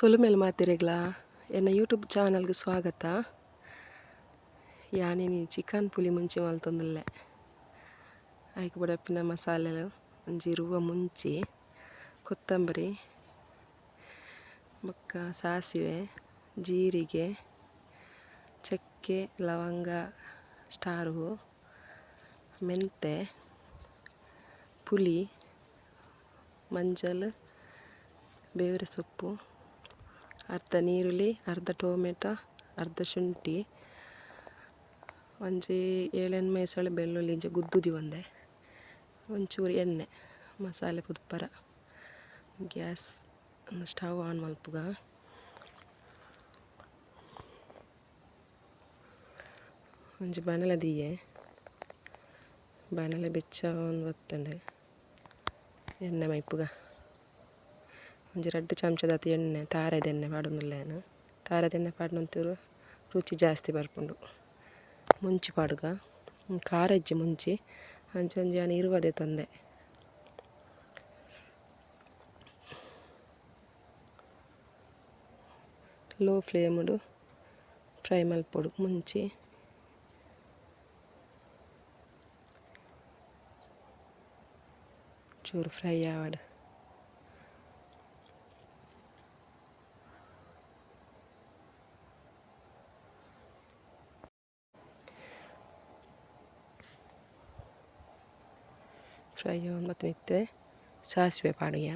ಸೊಲುಮೆಲ್ ಮಾತೆರೆಗ್ಲಾ ಎನ್ನ ಯೂಟ್ಯೂಬ್ ಚಾನಲ್ಗೆ ಸ್ವಾಗತ. ಯಾನಿನಿ ಚಿಕನ್ ಪುಲಿ ಮುಂಚಿ ಮಲ್ತೊಂದುಲ್ಲೆ. ಐಕ್ ಬಡಪಿನ ಮಸಾಲೆ ಒಂಜಿ ಇರುವ ಮುಂಚಿ, ಕೊತ್ತಂಬರಿ ಬೊಕ್ಕ ಸಾಸಿವೆ, ಜೀರಿಗೆ, ಚಕ್ಕೆ, ಲವಂಗ, ಸ್ಟಾರ್ ಹೂ, ಮೆಂತೆ, ಪುಲಿ, ಮಂಜಲ್, ಬೇವಿನ ಸೊಪ್ಪು, ಅರ್ಧ ನೀರುಳ್ಳಿ, ಅರ್ಧ ಟೊಮೆಟೊ, ಅರ್ಧ ಶುಂಠಿ, ಒಂಜಿ ಏಳೆನ್ಮ ಎಸಳು ಬೆಳ್ಳುಳ್ಳಿ ಇಂಚ ಗುದ್ದುದಿ ಒಂದೆ, ಒಂಚೂರು ಎಣ್ಣೆ, ಮಸಾಲೆ ಪುದ್ಪರ. ಗ್ಯಾಸ್ ಸ್ಟವ್ ಆನ್ ಮಲ್ಪುಗ. ಒಂಜಿ ಬಾಣಲೆ ದೀಯೆ, ಬಾಣಲೆ ಬೆಚ್ಚ ಒಂದು ಬತ್ತಂಡೆ ಎಣ್ಣೆ ಮೈಪುಗ. ಒಂಜಿ ರಡ್ಡ್ ಚಮಚದಾತ್ ಎಣ್ಣೆ, ತಾರೆದ ಎಣ್ಣೆ ಪಾಡೊಂದುಲ್ಲೆ ಯಾನ್. ತಾರೆದ ಎಣ್ಣೆ ಪಾಡ್ನೊಂತೂರು ರುಚಿ ಜಾಸ್ತಿ ಬರ್ಪುಂಡು. ಮುಂಚಿ ಪಾಡುಗ, ಖಾರ ಇಜ್ಜಿ ಮುಂಚಿ, ಅಂಚ ಒಂಜಿ ಯಾನ್ ಇರುವದೆ ತಂದೆ. ಲೋ ಫ್ಲೇಮುಡು ಫ್ರೈ ಮಲ್ಪೊಡು ಮುಂಚಿ. ಚೂರು ಫ್ರೈ ಆವಡ್. ಫ್ರೈ ಆವೊಂದು ಇತ್ತೆ ಸಾಸಿವೆ ಪಾಡುಗ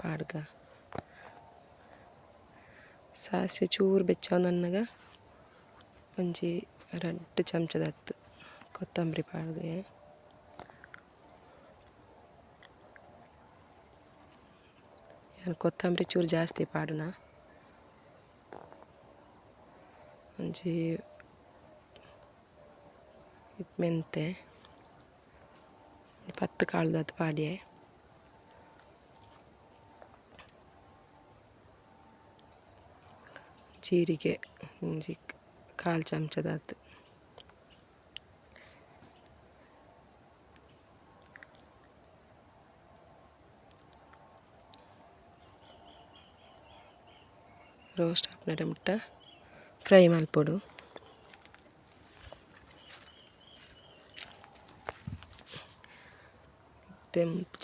ಪಾಡ್ಗ. ಸಾಸಿವೆ ಚೂರು ಬೆಚ್ಚ ಅನ್ನಗ ಒಂಜಿ ರಡ್ಡ್ ಚಮಚದಾತ್ ಕೊತ್ತಂಬರಿ ಪಾಡ್ಗೆ. ಯಾನ್ ಕೊತ್ತಂಬರಿ ಚೂರು ಜಾಸ್ತಿ ಪಾಡುನ. ಒಂಜಿ ಮೆಂತೆ 10 ಕಾಳುದಾತ್ ಪಾಡ್ಯೆ. ಜೀರಿಗೆ ಒಂಜಿ ಕಾಲ್ ಚಮಚದಾತ್. ರೋಸ್ಟ್ ಆಪುನಡೆ ಮುಟ್ಟ ಫ್ರೈ ಮಲ್ಪೊಡು.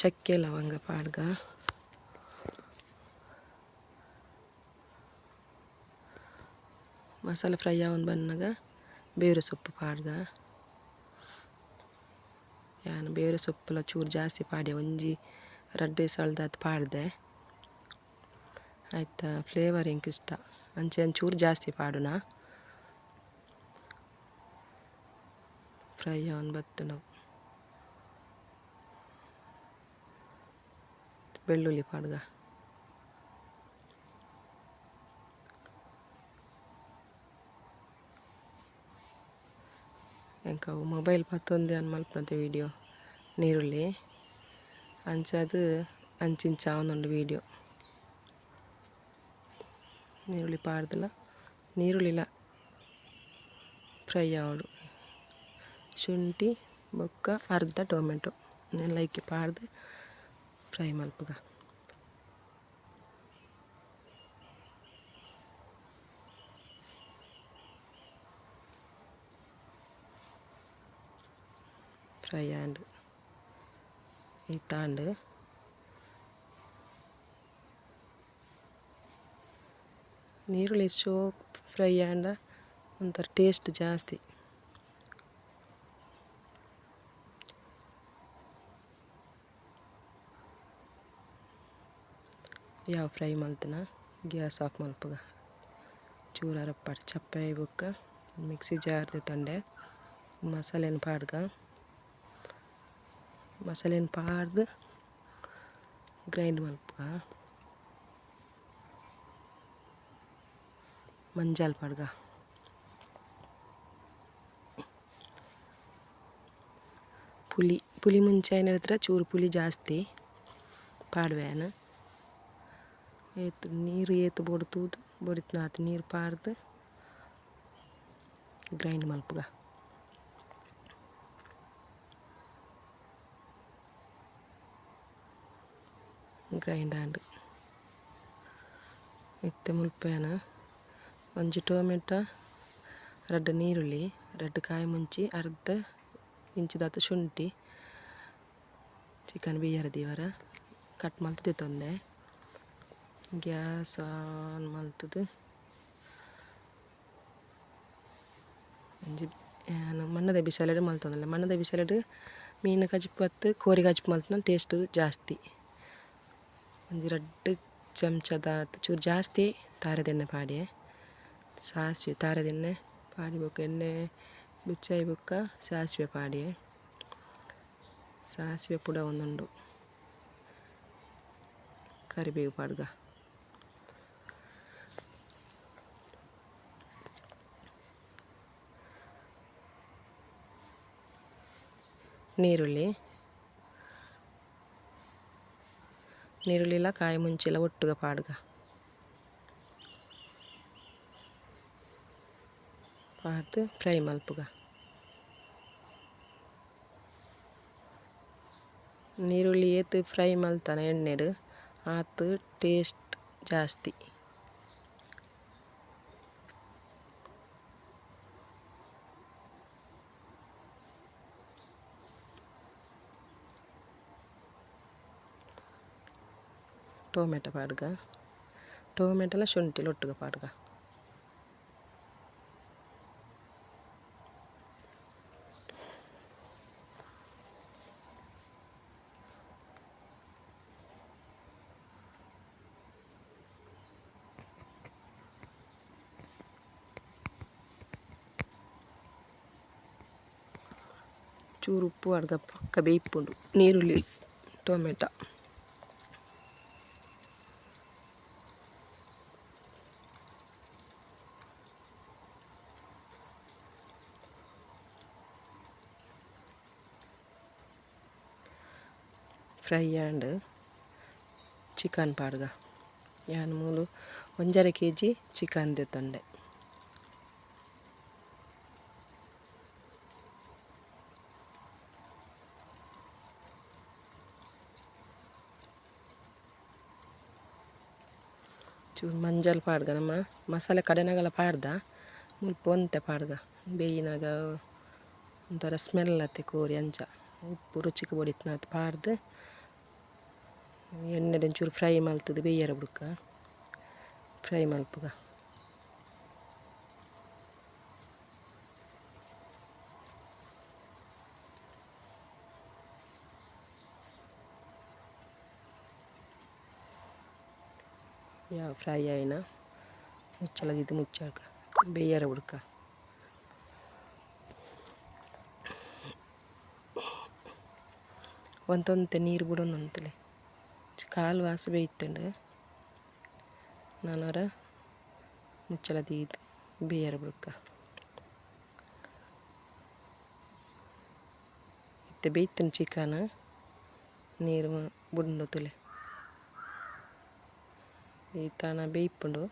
ಚಕ್ಕೆ ಲವಂಗ ಪಾಡ್ಗ. ಮಸಾಲೆ ಫ್ರೈ ಆವೊಂದು ಬನ್ನಗ ಬೇರು ಸೊಪ್ಪು ಪಾಡ್ಗ. ಯಾನ್ ಬೇರು ಸೊಪ್ಪುಲ ಚೂರು ಜಾಸ್ತಿ ಪಾಡ್ಯೆ, ಒಂಜಿ ರಡ್ಡ್ ಸಳ್ದಾತ್ ಪಾಡ್ದೆ. ಆಯ್ತ ಫ್ಲೇವರ್ ಎಂಕ್ ಇಷ್ಟ, ಅಂಚೆ ಒಂಚೂರು ಜಾಸ್ತಿ ಪಾಡುನ. ಫ್ರೈ ಆವೊಂದು ಬತ್ತುಂಡು. ಬೆಳ್ಳುಳ್ಳಿ ಪಾಡ್ಗ. ಎಂಕ್ ಅವು ಮೊಬೈಲ್ ಪತ್ತೊಂದು ಯಾನ್ ಮಲ್ಪುನತೆ ವೀಡಿಯೋ. ನೀರುಳ್ಳಿ ಅಂಚಾದ್ ಅಂಚಿಂಚ ಆವೊಂದುಂಡು ವೀಡಿಯೋ. ನೀರುಳ್ಳಿ ಪಾಡ್ದಲ ನೀರುಳ್ಳಿಲ ಫ್ರೈ ಆವೊಡು. ಶುಂಠಿ ಬೊಕ್ಕ ಅರ್ಧ ಟೊಮೆಟೊ ನೆನ್ ಲೈಕ್ ಪಾಡ್ದ್ ಫ್ರೈ ಮಲ್ಪುಗ. ಫ್ರೈ ಆಂಡ್ ಇತ್ತಾಂಡ್. ನೀರುಳ್ಳಿ ಶೋಕ್ ಫ್ರೈ ಆಂಡ ಒಂಥರ ಟೇಸ್ಟ್ ಜಾಸ್ತಿ. ಯಾವ ಫ್ರೈ ಮಲ್ತನ ಗ್ಯಾಸ್ ಆಫ್ ಮಲ್ಪುಗ. ಚೂರು ಅರಪ್ಪಾಡ್ ಚಪ್ಪೆ ಬೊಕ್ಕ ಮಿಕ್ಸಿ ಜಾರ್ ದೆತ್ತೊಂಡೆ ಮಸಾಲೆನ್ ಪಾಡ್ಗ. ಮಸಾಲೆನ್ ಪಾಡ್ದ್ ಗ್ರೈಂಡ್ ಮಲ್ಪುಗ. ಮಂಜಲ್ ಪಾಡ್ಗ. ಪುಲಿ ಪುಲಿ ಮುಂಚಿ ಆಯಿನ ಚೂರು ಪುಲಿ ಜಾಸ್ತಿ ಪಾಡುವೆ ಯಾನ್. ಏತ್ ನೀರು ಏತ್ ಬೋಡು ತೂದು ಬೊಡಿತ್ನಾತ್ ನೀರು ಪಾಡ್ದ್ ಗ್ರೈಂಡ್ ಮಲ್ಪುಗ. ಗ್ರೈಂಡ್ ಆಂಡ್. ಇತ್ತೆ ಮುಲ್ಪೇನ ಒಂಜಿ ಟೊಮೆಟೊ ರಡ್ಡ್ ನೀರುಳ್ಳಿ ರಡ್ಡ್ ಕಾಯಿ ಮುಂಚಿ ಅರ್ಧ ಇಂಚಿದಾತ್ ಶುಂಠಿ ಚಿಕನ್ ಬೇಯರ ದೀವರ ಕಟ್ ಮಲ್ತ್ ದೆತೊಂದೆ ಗ್ಯಾಸ್ ಆನ್ ಮಲ್ತುದು ಒಂಜಿ ಯಾನ್ ಮಣ್ಣದ ಬಿಸಲೆಡ್ ಮಲ್ತೊಂದುಲ್ಲೆ ಮಣ್ಣದ ಬಿಸಲೆಡ್ ಮೀನ್ ಕಜಿಪು ಅತ್ತ್ ಕೋರಿ ಕಜಿಪು ಮಲ್ತ್ಂಡ ಟೇಸ್ಟ್ ಜಾಸ್ತಿ. ಒಂಜಿ ರಡ್ಡ್ ಚಮಚದಾತ್ ಚೂರು ಜಾಸ್ತಿ ತಾರೆದ ಎಣ್ಣೆ ಪಾಡ್ಯೆ ಸಾಸಿವೆ ತಾರೆದ ಎಣ್ಣೆ ಪಾಡಿ ಬೊಕ್ಕ ಎಣ್ಣೆ ಬೆಚ್ಚ ಆಯಿ ಬೊಕ್ಕ ಸಾಸಿವೆ ಪಾಡ್ಯೆ ಸಾಸಿವೆ ಪುಡವೊಂದುಂಡು ಕರಿಬೇವು ಪಾಡ್ಗ. ನೀರುಳ್ಳಿ ನೀರುಳ್ಳಿಲ ಕಾಯಿ ಮುಂಚಿಲ ಒಟ್ಟುಗ ಪಾಡ್ಗ. ಪಾಡ್ದ್ ಫ್ರೈ ಮಲ್ಪುಗ. ನೀರುಳ್ಳಿ ಏತ್ ಫ್ರೈ ಮಲ್ತನ ಎಣ್ಣೆಡ್ ಆತ್ ಟೇಸ್ಟ್ ಜಾಸ್ತಿ. ಟೊಮೆಟೊ ಪಾಡ್ಗ ಟೊಮೆಟೊಲ ಶುಂಠಿಲ ಒಟ್ಟುಗು ಪಾಡ್ಗ. ಚೂರು ಉಪ್ಪು ಪಾಡ್ಗ ಪಕ್ಕ ಬೇಯಿಪುಂಡು ನೀರುಳ್ಳಿ ಟೊಮೆಟೊ. ಫ್ರೈ ಆಂಡ್ ಚಿಕನ್ ಪಾಡ್ಗ ಯಾನ್ ಮೂಲು ಒಂಜರೆ ಕೆಜಿ ಚಿಕನ್ ದೆತೊಂಡೆ. ಚೂರು ಮಂಜಲ್ ಪಾಡ್ಗ ನಮ ಮಸಾಲೆ ಕಡೆನಗಲ ಪಾಡ್ದ ಮುಲ್ಪ ಒಂತೆ ಪಾಡ್ಗ ಬೇಯಿನಾಗ ಒಂಥರ ಸ್ಮೆಲ್ ಅತ್ತೆ ಕೋರಿ ಅಂಚ ಉಪ್ಪು ರುಚಿಕ್ ಬೋಡಿತ್ತಿನಾತ್ ಪಾಡ್ದ್ ಎಣ್ಣೆಡ್ ಒಂಚೂರು ಫ್ರೈ ಮಲ್ತುದು ಬೇಯರೆ ಬುಡ್ಕ ಫ್ರೈ ಮಲ್ಪುಗ. ಯಾವ್ ಫ್ರೈ ಆಯಿನ ಮುಚ್ಚಳ ದೀದ್ ಮುಚ್ಚಾಕ ಬೇಯರೆ ಬುಡ್ಕ. ಒಂತೆ ಒಂತೆ ನೀರು ಬುಡೊಂದು ಉಂತುಲೆ ಕಾಲ್ ವಾಸ ಬೇಯ್ತುಂಡು ನನೊರ ಮುಚ್ಚಳ ದೀದ್ ಬೇಯರೆ ಬುಡ್ಕ. ಇತ್ತೆ ಬೇಯ್ತುಂಡು ಚಿಕನ್ ನೀರು ಬುಡುಂಡು ತೂಲೆ. ಈತಾನ ಬೇಯ್ಪುಂಡು.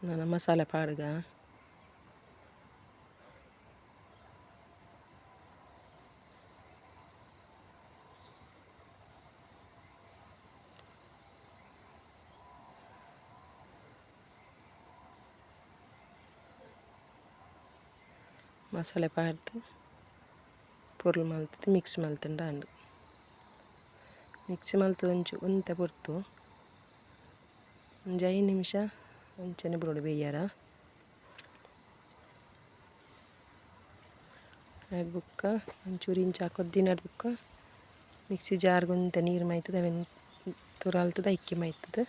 ನನ ಮಸಾಲೆ ಪಾಡ್ಗ. ಮಸಾಲೆ ಪಾಡ್ದ್ ಪೊರ್ಲು ಮಲ್ತುದು ಮಿಕ್ಸ್ ಮಲ್ತುಂಡ ಆಂಡ್. ಮಿಕ್ಸ್ ಮಲ್ತುದು ಒಂಚಿ ಒಂತೆ ಪೊರ್ತು ಒಂಜಿ ಐನ್ ನಿಮಿಷ ಅಂಚನೆ ಬುಡೊಡು ಬೇಯರ. ಐಡ್ ಬೊಕ್ಕ ಒಂಚೂರು ಇಂಚ ಕೊದ್ದಿನಡ್ ಬೊಕ್ಕ ಮಿಕ್ಸಿ ಜಾರ್ ಗ್ ಒಂತೆ ನೀರು ಮೈತುದು ಅವೆನ್ ತುರಲ್ತುದು ಐಕೆ ಮೈತುದು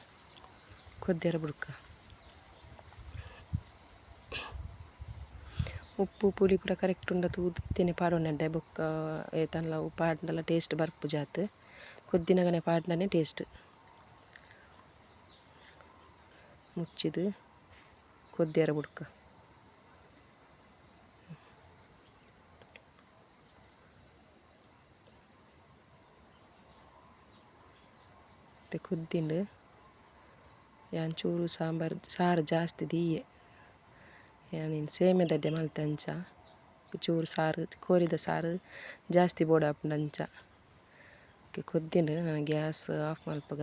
ಕೊದ್ಯರ ಬುಡ್ಕ. ಉಪ್ಪು ಪುಳಿ ಪೂರ ಕರೆಕ್ಟ್ ಉಂಡ ತೂದು ಇತ್ತೆನೆ ಪಾಡೊಂಡ ಎಡ್ಡೆ ಬೊಕ್ಕ ಏತನ್ಲ ಪಾಡ್ಂಡಲ ಟೇಸ್ಟ್ ಬರ್ಪುಜಾತ್ ಕೊದ್ದಿನಗನೆ ಪಾಡ್ಂಡನೆ ಟೇಸ್ಟ್. ಮುಚ್ಚಿದ್ ಕೊದ್ಯರ ಬುಡ್ಕ. ಇತ್ತೆ ಕೊದ್ದಿಂಡ್ ಯಾನ್ ಚೂರು ಸಾಂಬಾರ್ ಸಾರು ಜಾಸ್ತಿ ದೀಯೆ. ಯಾನ್ ಇನಿ ಸೇಮೆದಡ್ಡೆ ಮಲ್ತೆ ಅಂಚ ಚೂರು ಸಾರು ಕೋರಿದ ಸಾರು ಜಾಸ್ತಿ ಬೋಡಾಪುಂಡು ಅಂಚ. ಕೊದ್ದಿಂಡ್ ನನ ಗ್ಯಾಸ್ ಆಫ್ ಮಲ್ಪುಗ.